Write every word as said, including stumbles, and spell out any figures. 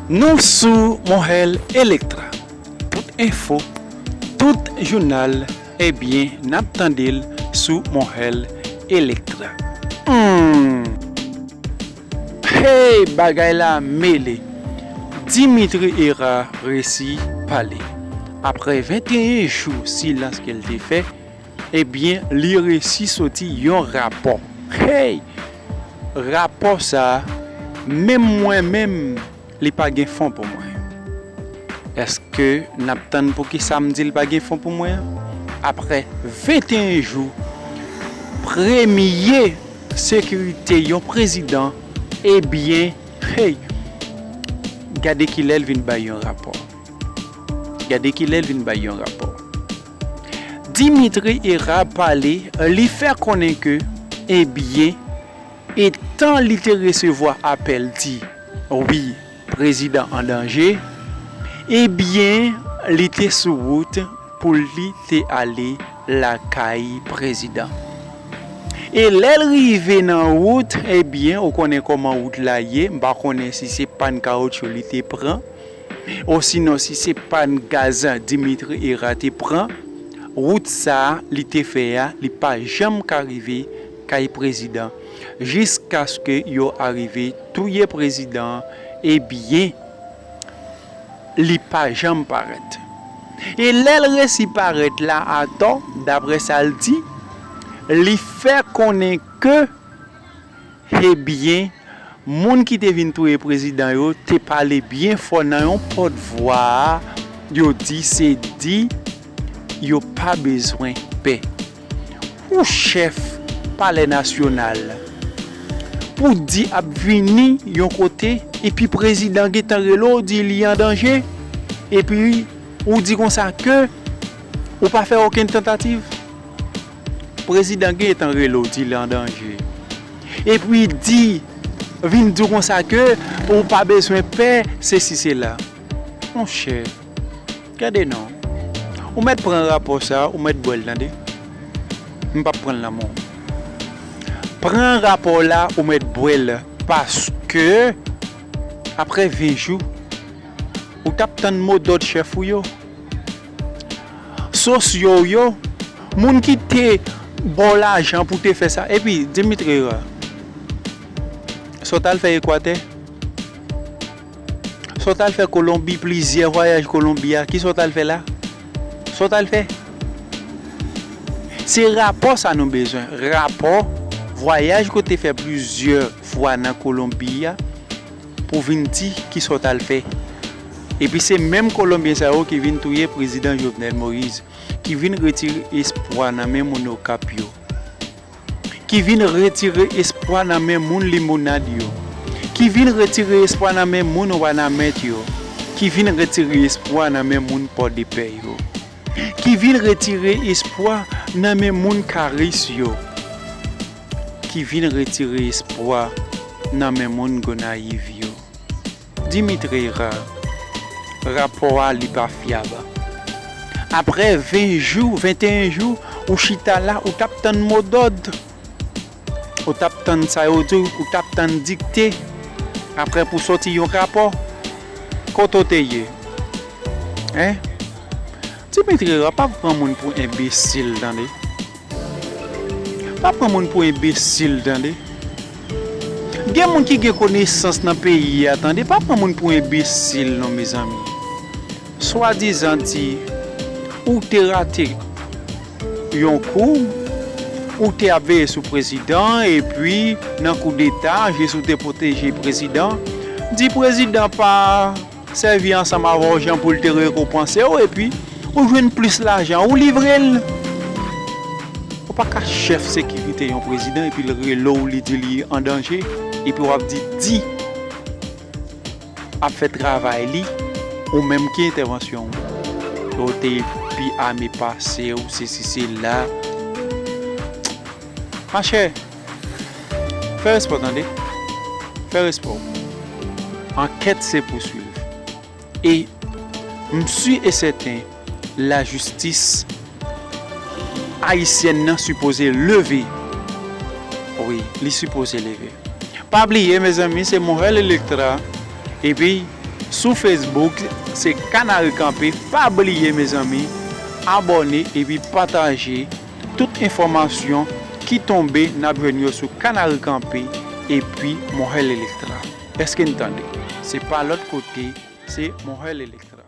Nou sou Monhèl Elektra. Tout enfo, tout jounal, ebyen, n ap tande l sou Monhèl Elektra. Hmm. Hey, bagay la mele. Dimitri Hérard resi pale. Apre venteyen jou silans ke l te fè, ebyen, li resi soti yon rapò. Hey! Rapò sa a, menm mwen menm, li pa gen fon pou mwen. Èske n ap tann pou ki sa m di l pa gen fon pou mwen an? Apre venteyen jou, premye sekirite yon prezidan, ebyen, hey, gade kilè l vin bay yon rapò. Gade kilè l vin bay yon rapò. Dimitri Hérard pale, li fè konnen ke, ebyen, etan li te resevwa apèl di, wi, prezidan an danje, ebyen, li te sou wout pou li te ale lakay prezidan. E lè l rive nan wout, ebyen, ou konnen kòman wout la ye, m pa konnen si se pàn kawotchou li te pran, osinon si se pàn gaz Dimitri Hérard te pran, wout sa a li te fè a, li pa janm ka rive kay prezidan, jiskaske yo arive touye prezidan an, ebyen, li pa janm parèt. E lè l resi parèt la atò, daprè sa l di, li fè konnen ke, ebyen, moun ki te vin touye prezidan yo te pale byen fò nan yon pòtvwa a, yo di se di yo pa bezwen pè. Ou chèf Palè Nasyonal, pou di ap vini yon kote, epi prezidan gentan rele w, di li an danje, epi ou di konsa ke ou pa fè okenn tantativ. Prezidan gentan rele w, di li an danje. Epi di, vin di w konsa ke ou pa bezwen pè, sesi sela. Monchè, gade non. Ou mèt pran rapò sa, ou mèt bwè l, tande. M p ap pran l nan men w. Pran rapò la, ou mèt bwè l. Paske, apre ven jou, ou t ap tann modòd chèf ou yo. Sosyo w yo, moun ki te ba w lajan pou te fè sa. Epi, Dimitri Hérard, sa w t al fè Ekwatè? Sa w t al fè Kolonbi, plizyè vwayaj Kolonbi a, kisa w t al fè la? Sa w t al fè? Se rapò sa nou bezwen. Rapò vwayaj ke w te fè plizyè fwa nan Kolonbi a, pou vin di kisa w t al fè. Epi se menm Kolonbyen sa yo ki vin touye prezidan Jovenel Moïse, ki vin retire espwa nan men moun Okap yo, ki vin retire espwa nan men moun Limonad yo, ki vin retire espwa nan men moun Wanament yo, ki vin retire espwa nan men moun Pòdepè yo, ki vin retire espwa nan men moun Karis yo, ki vin retire espwa nan men moun Gonayiv yo. Dimitri Hérard, rapò a li pa fyab. Apre ven jou, venteyen jou, ou chita la, ou t ap tann modòd. Ou t ap tann sa yo di w, ou t ap tann dikte. Apre pou soti yon rapò. Kote w te ye? Hein? Dimitri Hérard, pa pran moun pou enbesil, tande. Pa pran moun pou enbesil, tande. Gen moun ki gen konesans nan peyi a, tande. Pa pran moun pou enbesil, non, mezanmi. Swadizan di, ou te rate yon kou, ou te ap veye sou prezidan, epi nan koudeta, jis ou te pwoteje prezidan. Di prezidan pa sèvi ansanm avè w jan pou l te rekonpanse w, epi ou jwenn plis lajan, ou livre l. Ou pa ka chèf sekirite yon prezidan, epi l rele w, li di li an danje, epi w ap di, di, ap fè travay li, ou menm ki entèvansyon w? Yo te pi ame pase w, sesi sela. Machè, fè respè w, tande. Fè respè w. Ankèt se pouswiv. E m si e sèten lajistis ayisyèn nan sipoze leve. Wi, li sipoze leve. Pa bliye, mezanmi, se Monhèl Elektra. Epi, Sou Facebook, se Kanari Kanpe. Pa bliye, mezanmi, abòne epi pataje tout enfòmasyon ki tonbe, n ap jwenn yo sou Kanari Kanpe epi Mohel Electra. Èske n tande? Se pa lòt kote, se Mohel Electra.